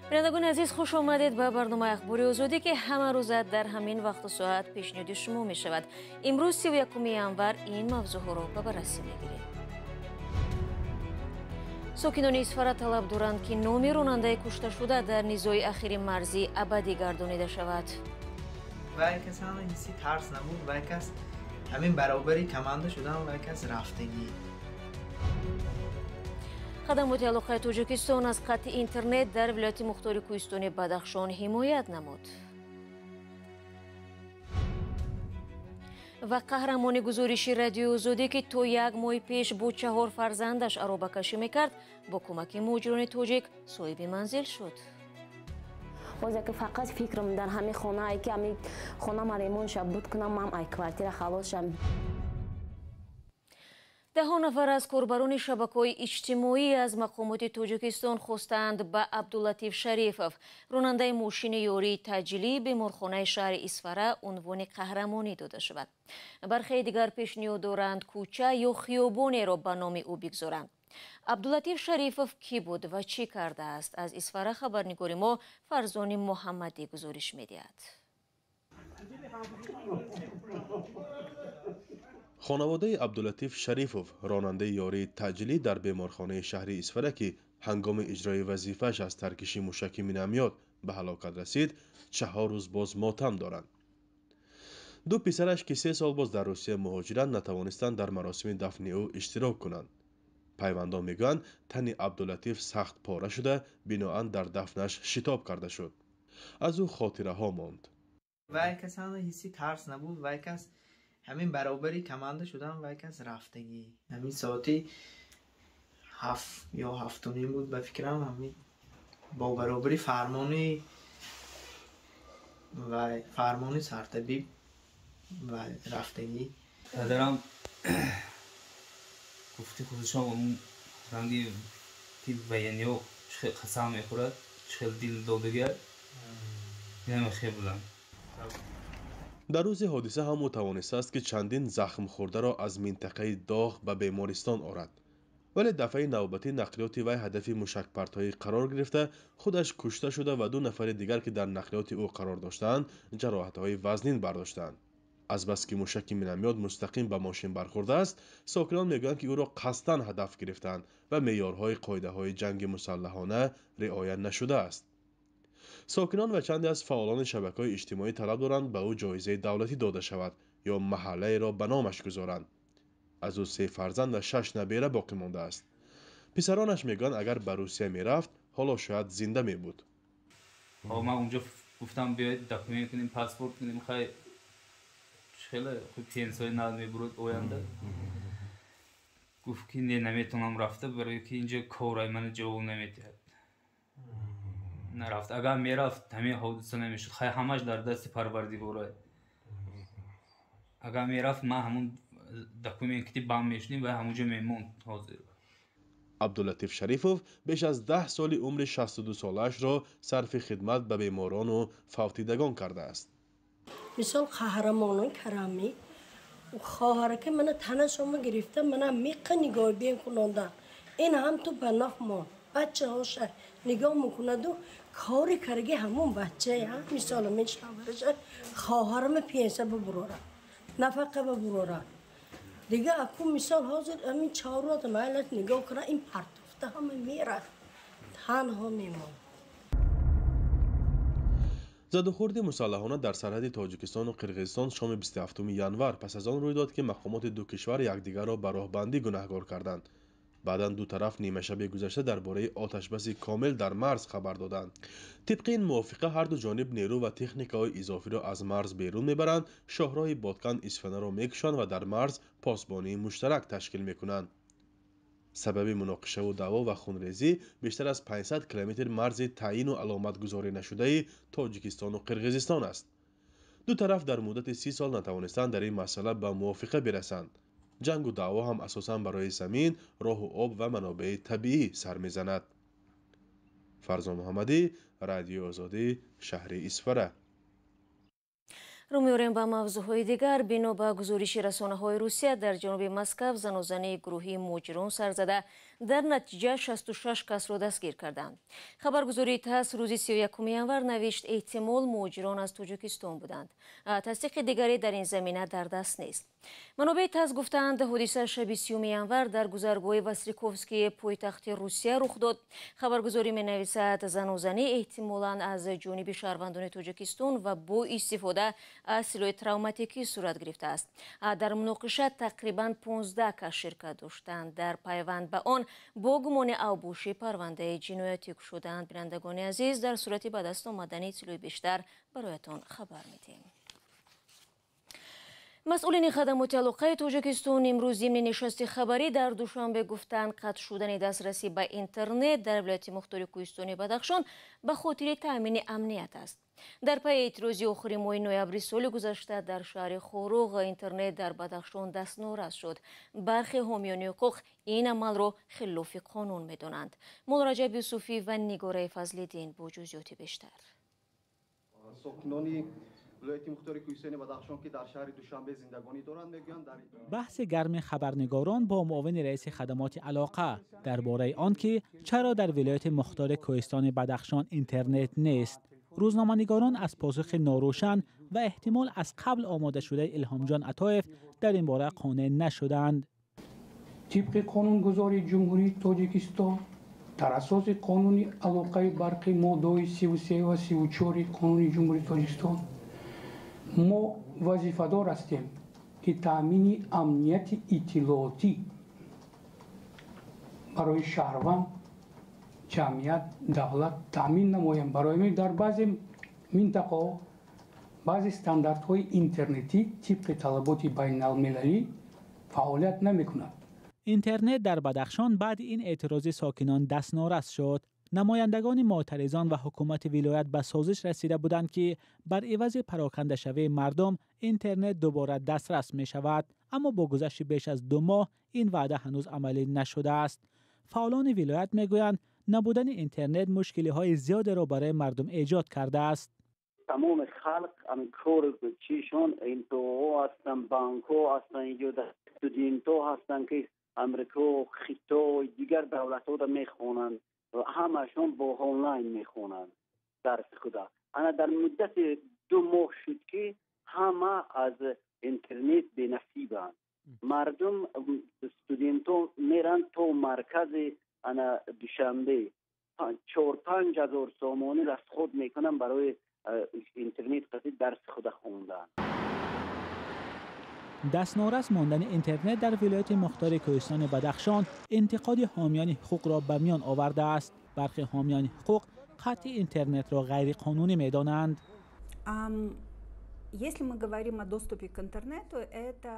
Бинандагони азиз, хуш омадед ба барномаи Ахбори Озодӣ, ки ҳама рӯза дар ҳамин вақту соат пешниҳоди шумо мешавад. Имрӯз 31 январ ин мавзӯъҳоро ба баррасӣ мегирем. Сокинони Исфара талаб доранд, ки номи ронандаи кушташуда дар низои ахири марзӣ абадӣ гардонида шавад. Вай кас ҳама ҳисси тарс набуд, вай кас ҳамин баробари команда шудан, вай кас рафтагӣ. Хадамоти алоқаи Тоҷикистон аз қатъи интернет дар вилояти мухтори кӯҳистони Бадахшон ҳимоят намуд. Ва қаҳрамони гузориши Радиои Озодӣ, ки то як моҳи пеш бо 4 фарзандаш аробакашӣ мекард, бо кӯмаки муҳоҷирони тоҷик соҳиби манзил шуд. Бозе ки фақат фикрам дар ҳамин хонае, ки ҳамин хона ма ремонт ша буд кунам, ман ай квартира халос шам. Даҳо нафар аз корбарони шабакаҳои иҷтимоӣ аз мақомоти Тоҷикистон хостаанд ба Абдулатиф Шарифов, ронандаи мошини ёрии таъҷилии беморхонаи шаҳри Исфара, унвони қаҳрамонӣ дода шавад. Бархеи дигар пешниҳод доранд кӯча ё хиёбонеро ба номи ӯ бигзоранд. Абдулатиф Шарифов кӣ буд ва чӣ кардааст? Аз Исфара хабарнигори мо Фарзони Муҳаммадӣ гузориш медиҳад. Хонаводаи Абдулатиф Шарифов, ронандаи ёрии таъҷилӣ дар беморхонаи шаҳри Исфара, ки ҳангоми иҷрои вазифааш аз таркиши мушаки минамёт ба ҳалокат расид, 4 рӯз боз мотам доранд. Ду писараш, ки 3 сол боз дар Русия муҳоҷиранд, натавонистанд дар маросими дафни ӯ иштирок кунанд. Пайвандон мегӯянд, тани Абдулатиф сахт пора шуда, биноан дар дафнаш шитоб карда шуд. Аз ӯ хотираҳо монд. Вай кас ҳама ҳисси тарс набуд, вай кас ҳамин баробари команда шудан, вай кас рафтагӣ. Ҳамин соати 7 ё 7:30 буд ба фикрам, ҳамин бо баробари фармони вай фармони сартабиб вай рафтагӣ. Падарам гуфти худашон он ранги ки военниё чӣ қасам мехӯрад, чӣ дил додагар, инаме хел будам. Дар рӯзи ҳодиса ҳам ӯ тавонистааст, ки чандин захмхӯрдаро аз минтақаи доғ ба бемористон орад. Вале дафъаи навбатӣ нақлиёти вай ҳадафи мушакпартоӣ қарор гирифта, худаш кушта шуда ва 2 нафари дигар, ки дар нақлиёти ӯ қарор доштаанд, ҷароҳатҳои вазнин бардоштаанд. Азбаски мушаки минамёт мустақим ба мошин бархӯрдааст, сокинон мегӯянд, ки ӯро қасдан ҳадаф гирифтаанд ва меъёрҳои қоидаҳои ҷанги мусаллаҳона риоя нашудааст. Сокинон ва чанде аз фаъолони шабакаҳои иҷтимоӣ талаб доранд, ба ӯ ҷоизаи давлатӣ дода шавад ё маҳаллаеро ба номаш гузоранд. Аз ӯ 3 фарзанд ва 6 набера боқӣ мондааст. Писаронаш мегӯянд, агар ба Русия мерафт, ҳоло шояд зинда мебуд. Ман унҷо гуфтам, биёед документ кунем, паспорт кунем, хай хеле хуб пенсияи нав мебурд оянда. Гуфт ки не, наметавонам рафта, барои ки инҷо корай мана ҷавоб наметиҳад. Нарафт. Агар мерафт, ҳамин ҳодиса намешуд. Хай ҳамаш дар дасти Парвардигорай. Агар мерафт, ман ҳамун документи бам мешудим ва ҳамунҷо мемонд ҳозир. Абдулатиф Шарифов беш аз 10 соли умри 62 солаашро сарфи хидмат ба беморону фавтидагон кардааст. Мисол қаҳрамонои карамӣ хоҳараки мана танашома гирифта, мана миққа нигоҳ бен кунондан. Ин ҳам ту ба наф монд. Бачаҳоша нигоҳ мекунаду кори карги ҳамон бачае, мисол мен шавҳараша хоҳарама пенсия бибурорам, нафақа бибурорам. Дига аку мисол ҳозир ҳамин чорвота майлаш нигоҳ кунам, ин партофта ҳама мерафт, танҳо мемонд. Задухӯрди мусаллаҳона дар сарҳади Тоҷикистону Қирғизистон шоми 27 январ пас аз он рӯй дод, ки мақомоти ду кишвар якдигарро ба роҳбандӣ гунаҳгор карданд. Баъдан ду тараф нимашаби гузашта дар бораи оташбаси комил дар марз хабар доданд. Тибқи ин мувофиқа ҳар ду ҷониб нерӯ ва техникаҳои изофиро аз марз берун мебаранд, шоҳроҳи Бодканд Исфанаро мекушанд ва дар марз посбонии муштарак ташкил мекунанд. Сабаби муноқишаву даъво ва хунрезӣ бештар аз 500 километр марзи таъину аломатгузорӣ нашудаи Тоҷикистону Қирғизистон аст. Ду тараф дар муддати 30 сол натавонистанд дар ин масъала ба мувофиқа бирасанд. Ҷангу даъво ҳам асосан барои замин, роҳу об ва манобеи табиӣ сар мезанад. Фарзон Муҳаммадӣ, Радиои Озодӣ, шаҳри Исфара. Рӯ меорем ба мавзӯъҳои дигар. Бино ба гузориши расонаҳои Русия, дар ҷануби Москав занозании гурӯҳии муҳоҷирон сар зада, Дар натиҷа 66 касро дастгир карданд. Хабаргузории ТАСС рӯзи 31 январ навишт, эҳтимол муҳоҷирон аз Тоҷикистон буданд. Тасдиқи дигаре дар ин замина дар даст нест. Манобеи ТАСС гуфтаанд, ҳодиса шаби 30 январ дар гузаргоҳи Василковскии пойтахти Русия рух дод. Хабаргузорӣ менависад, занозанӣ эҳтимолан аз ҷониби шаҳрвандони Тоҷикистон ва бо истифода аз силоҳи травматикӣ сурат гирифтааст. Дар муноқиша тақрибан 15 кас ширкат доштанд. Дар пайванд ба он бо гумони авбошӣ парвандаи ҷиноятӣ кушоданд. Бинандагони азиз, дар сурати ба даст омадани иттилои бештар бароятон хабар медиҳем. Масъулини хадамоти алоқаи Тоҷикистон имрӯз зимни нишасти хабарӣ дар Душанбе гуфтанд, қатъ шудани дастрасӣ ба интернет дар вилояти мухтори Кӯҳистони Бадахшон ба хотири таъмини амният аст. Дар пайи эътирози охири моҳи ноябри соли гузашта дар шаҳри Хоруғ интернет дар Бадахшон дастнорас шуд. Бархе ҳомиёни ҳуқуқ ин амалро хилофи қонун медонанд. Муллораҷаб Юсуфӣ ва Нигораи Фазлиддин бо ҷузъиёти бештар. Вилояти мухтори Кӯҳистони Бадахшон, ки дар шаҳри Душанбе зиндагонӣ доранд, мегӯянд дар баҳси гарми хабарнигорон бо муовини раиси хадамоти алоқа дар бораи он ки чаро дар вилояти мухтори Кӯҳистони Бадахшон интернет нест. Рӯзноманигорон аз посухи норӯшан ва эҳтимол аз қабл омодашудаи Илҳомҷон Атоев дар ин бора қонеъ нашуданд. Тибқи қонунгузории Ҷумҳурии Тоҷикистон дар асоси қонуни алоқаи барқи моддаҳои 33 ва 34 қонуни Ҷумҳурии Тоҷикистон мо вазифадор ҳастем, ки таъмини амнияти иттилоотӣ барои шаҳрванд, ҷамъият, давлат таъмин намоем. Барои мо дар баъзе минтақаҳо баъзе стандартҳои интернетӣ тибқи талаботи байналмилалӣ фаъолият намекунад. Интернет дар Бадахшон баъди ин эътирози сокинон дастнорас шуд. Намояндагони муътаризон ва ҳукумати вилоят ба созиш расида буданд, ки бар ивази парокандашавии мардум интернет дубора дастрас мешавад. Аммо бо гузашти беш аз 2 моҳ ин ваъда ҳанӯз амалӣ нашудааст. Фаъолони вилоят мегӯянд, набудани интернет мушкилиҳои зиёдеро барои мардум эҷод кардааст. Тамоми халқ кор чишон НПО ҳастанд, банкҳо ҳастанд, студентҳо ҳастанд, ки Амрико, Хитой, дигар давлатҳоро мехонанд. Ҳамашон бо онлайн мехонанд дарси худа. Ана дар муддати 2 моҳ шуд, ки ҳама аз интернет бенасибанд. Мардум, студентҳо меранд то маркази ана Душанбе, 4-5 ҳазор сомонӣ расход мекунанд барои интернет қати дарси худа хондан. Дастнорас мондани интернет дар вилояти мухтори Кӯҳистони Бадахшон интиқоди ҳомиёни ҳуқуқро ба миён овардааст. Бархе ҳомиёни ҳуқуқ қатъи интернетро ғайриқонунӣ медонанд. Если мы говорим о доступе к интернету, это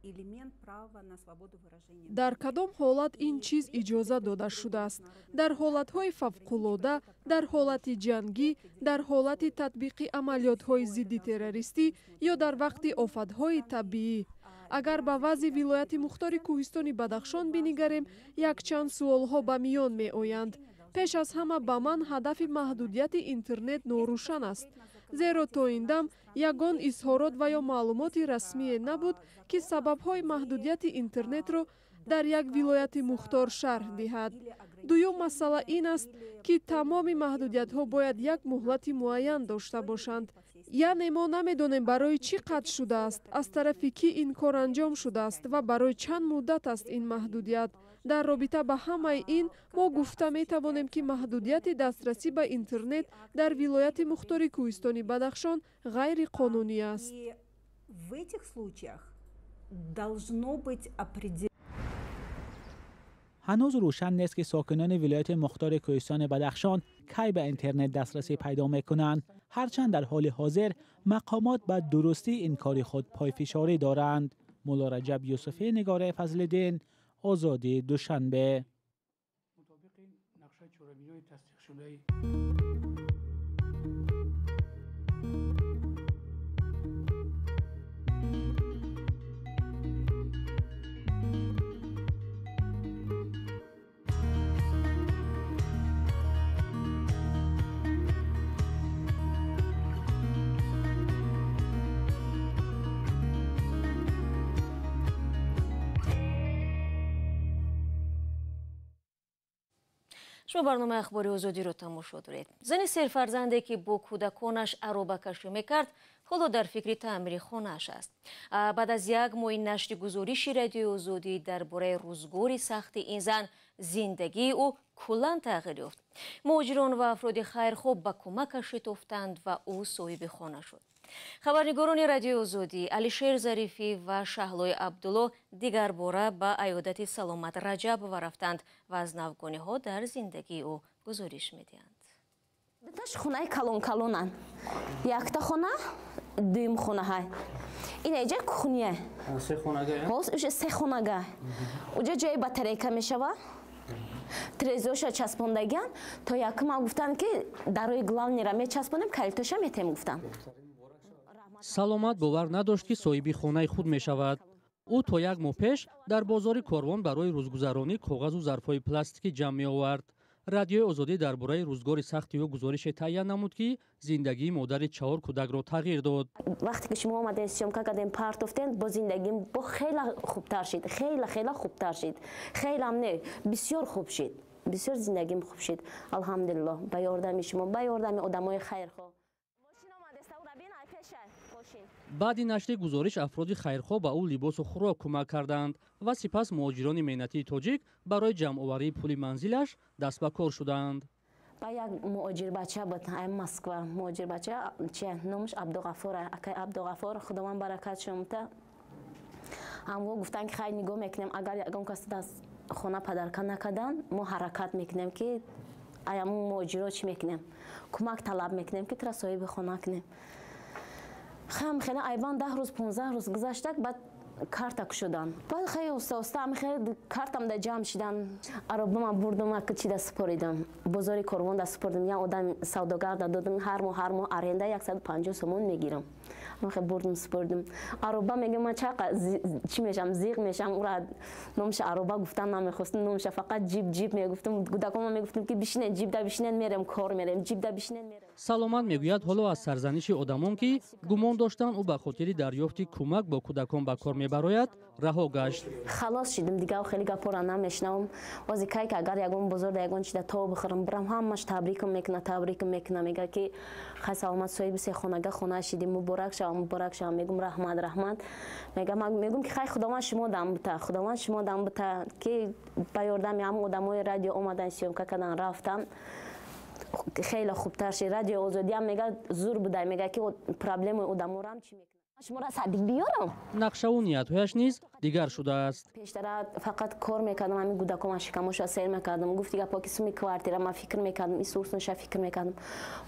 элемент права на свободу выражения. Дар кадом ҳолат ин чиз иҷоза дода шудааст? Дар ҳолатҳои фавқулода, дар ҳолати ҷангӣ, дар ҳолати татбиқи амалиётҳои зидди террористӣ ё дар вақти офатҳои табиӣ. Агар ба вазъи вилояти мухтори Кӯҳистони Бадахшон бинигарем, якчанд суолҳо ба миён меоянд. Пеш аз ҳама ба ман ҳадафи маҳдудияти интернет норӯшан аст. Зеро то ин дам ягон изҳорот ва ё маълумоти расмие набуд, ки сабабҳои маҳдудияти интернетро дар як вилояти мухтор шарҳ диҳад. Дуюм масъала ин аст, ки тамоми маҳдудиятҳо бояд як муҳлати муайян дошта бошанд. Яъне мо намедонем барои чӣ қатъ шудааст, аз тарафи кӣ ин кор анҷом шудааст ва барои чанд муддат аст ин маҳдудият. Дар робита ба ҳамаи ин мо гуфта метавонем, ки маҳдудияти дастрасӣ ба интернет дар вилояти мухтори Кӯҳистони Бадахшон ғайриқонунӣ аст. Ҳанӯз рӯшан нест, ки сокинони вилояти мухтори Кӯҳистони Бадахшон кай ба интернет дастрасӣ пайдо мекунанд. Ҳарчанд дар ҳоли ҳозир мақомот ба дурустии ин кори худ пойфишорӣ доранд. Муллораҷаб Юсуфӣ, Нигораи Фазлиддин, Озодӣ, Душанбе. Мутобиқи нақшаи чорабиниҳои тасдиқшудаи Шумо барномаи Ахбори Озодиро тамошо доред. Зани серфарзанде ки бо кӯдаконаш аробакашӣ мекард, ҳоло дар фикри таъмири хонааш аст. Баъд аз як моҳи нашри гузориши Радиои Озодӣ дар бораи рӯзгори сахти ин зан, зиндагии ӯ куллан тағйир ёфт. Муҳоҷирон ва афроди хайрхоҳ ба кӯмакаш шитофтанд ва ӯ соҳиби хона шуд. Хабарнигорони Радиои Озодӣ Алишер Зарифӣ ва Шаҳлои Абдулло дигар бора ба аёдати Саломат Раҷабова рафтанд ва аз навгониҳо дар зиндагии ӯ гузориш медиҳанд. Дуташ хонаи калон-калонанд. Якта хона, дуюм хонаҳай. Ин эҷа кухния. Се хонага? Ҳоз уша се хонага. Уҷа ҷои батарейка мешава. Трезоша часпондагиан. То якма гуфтанд ки дарои главнира мечаспонем, калитоша метем гуфтанд. Саломат бовар надошт, ки соҳиби хонаи худ мешавад. Ӯ то як моҳ пеш дар бозори Корвон барои рӯзгузаронӣ коғазу зарфҳои пластикӣ ҷамъ меовард. Радиои Озодӣ дар бораи рӯзгори сахти ӯ гузорише таҳия намуд, ки зиндагии модари 4 кӯдакро тағйир дод. Вақте ки шумо омадем, съёмка кардем, партофтем, бо зиндагим бо хеле хубтар шид, хеле хеле хубтар шид, хелеам не, бисёр хуб шид, бисёр зиндагим хуб шид. Алҳамдулиллоҳ, ба ёрдами шумо, ба ёрдами одамои хайрхоҳ. Баъди нашри гузориш афроди хайрхоҳ ба ӯ либосу хӯрок кӯмак карданд ва сипас муҳоҷирони меҳнатии тоҷик барои ҷамъоварии пули манзилаш даст ба кор шуданд. Ба як муҳоҷирбача буд, ай Москва муҳоҷирбача, чи номаш Абдуғафур, акай Абдуғафур, Худованд баракат шумта. Ҳамво гуфтанд, ки хайр, нигоҳ мекунем, агар ягон кас аз хона падарка накардан, мо ҳаракат мекунем, ки аяму муҳоҷиро чӣ мекунем, кӯмак талаб мекунем, ки тура соҳиби хона кунем. Хам хеле айбан 10 рӯз 15 рӯз гузаштак, баъд карта кушодан. Баъд хеле оста оста ам хеле картам да ҷамъ шидан. Аробама бурдум, ак чи да супоридам. Бозори Корвон да супоридам. Я одам савдогар да додам, ҳар моҳ аренда 150 сомон мегирам. Ам хеле бурдум, супоридам. Ароба мегам, ман чақа чи мешам, зиқ мешам, ура номша ароба гуфтан намехостам, номша фақат ҷип ҷип мегуфтам. Кӯдаконма мегуфтам, ки бишинен ҷип да бишинен, мерем кор мерем, ҷип да бишинен мерем. Саломат мегӯяд, ҳоло аз сарзаниши одамон, ки гумон доштанд ӯ ба хотири дарёфти кӯмак бо кӯдакон ба кор мебарояд, раҳо гашт. Халос шидам, дигар хеле гапора намешнавам. Ози кай ки агар ягон бозор да ягон чида то бихӯрам, бирам, ҳамаш табрикам мекуна, табрикам мекуна, мега ки хай Саломат, соҳиби се хонага хона шидӣ, муборак шава, муборак шава. Мегум раҳмат, раҳмат. Мегам, мегум ки хай Худованд шумо дам бита, Худованд шумо дам бита, ки ба ёрдами ҳамон одамои радио омадан, съёмка кардан, рафтан. Хеле хубтар шид. Радиои Озодӣ ҳам мега зур буда, мега ки проблемаи одаморам чӣ мекунад. Шуморо садик биёрам. Нақшаву ниятҳояш низ дигар шудааст. Пештара фақат кор мекардам, ҳамин кӯдакома шикамоша сер мекардам. Гуфти гапо ки суми квартира ман фикр мекардам, исурсунша фикр мекардам.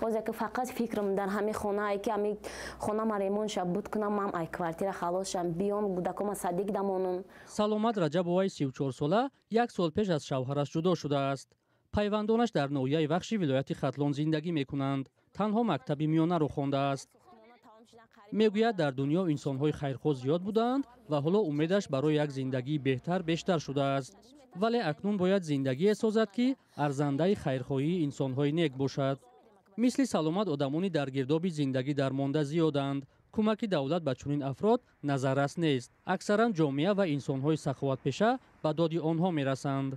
Ҳозир ки фақат фикрам дар ҳамин хонае, ки ҳамин хона ма ремонт ша буд кунам, ман ай квартира халос шам, биём кӯдакома садик дамонам. Саломат Раҷабоваи 34сола як сол пеш аз шавҳараш ҷудо шудааст. Пайвандонаш дар ноҳияи Вахши вилояти Хатлон зиндагӣ мекунанд. Танҳо мактаби миёнаро хондааст. Мегӯяд, дар дунё инсонҳои хайрхоҳ зиёд буданд ва ҳоло умедаш барои як зиндагии беҳтар бештар шудааст. Вале акнун бояд зиндагие созад, ки арзандаи хайрхоҳии инсонҳои нек бошад. Мисли Саломат одамони дар гирдоби зиндагӣ дармонда зиёданд. Кӯмаки давлат ба чунин афрод назаррас нест. Аксаран ҷомеа ва инсонҳои саховатпеша ба доди онҳо мерасанд.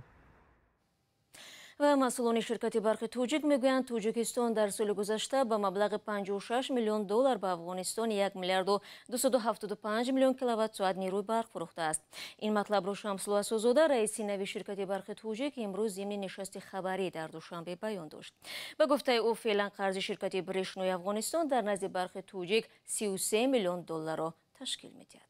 Ва масъулони ширкати барқи тоҷик мегӯянд, Тоҷикистон дар соли гузашта ба маблағи 56 миллион доллар ба Афғонистон 1 миллиарду 275 миллион киловатт-соат нерӯи барқ фурӯхтааст. Ин матлабро Шамсулло Асозода, раиси нави ширкати барқи тоҷик, имрӯз зимни нишасти хабарӣ дар Душанбе баён дошт. Ба гуфтаи ӯ, феълан қарзи ширкати Брешнои Афғонистон дар назди барқи тоҷик 33 миллион долларро ташкил медиҳад.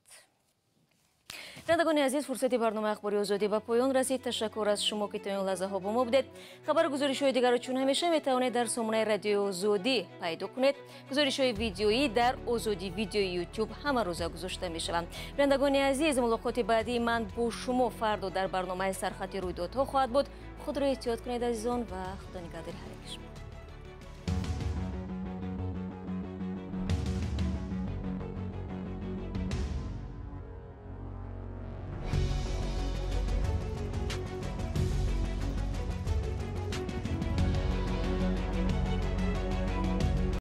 Бинандагони азиз, фурсати барномаи Ахбори Озодӣ ба поён расид. Ташаккур аз шумо, ки то ин лаҳзаҳо бо мо будед. Хабару гузоришҳои дигарро чун ҳамеша метавонед дар сомонаи Радиои Озодӣ пайдо кунед. Гузоришҳои видеоӣ дар Озодӣ видеои Ютуб ҳама рӯза гузошта мешаванд. Бинандагони азиз, мулоқоти баъдии ман бо шумо фардо дар барномаи Сархати рӯйдодҳо хоҳад буд. Худро эҳтиёт кунед, азизон, ва Худо нигаҳдори ҳар яки шумо.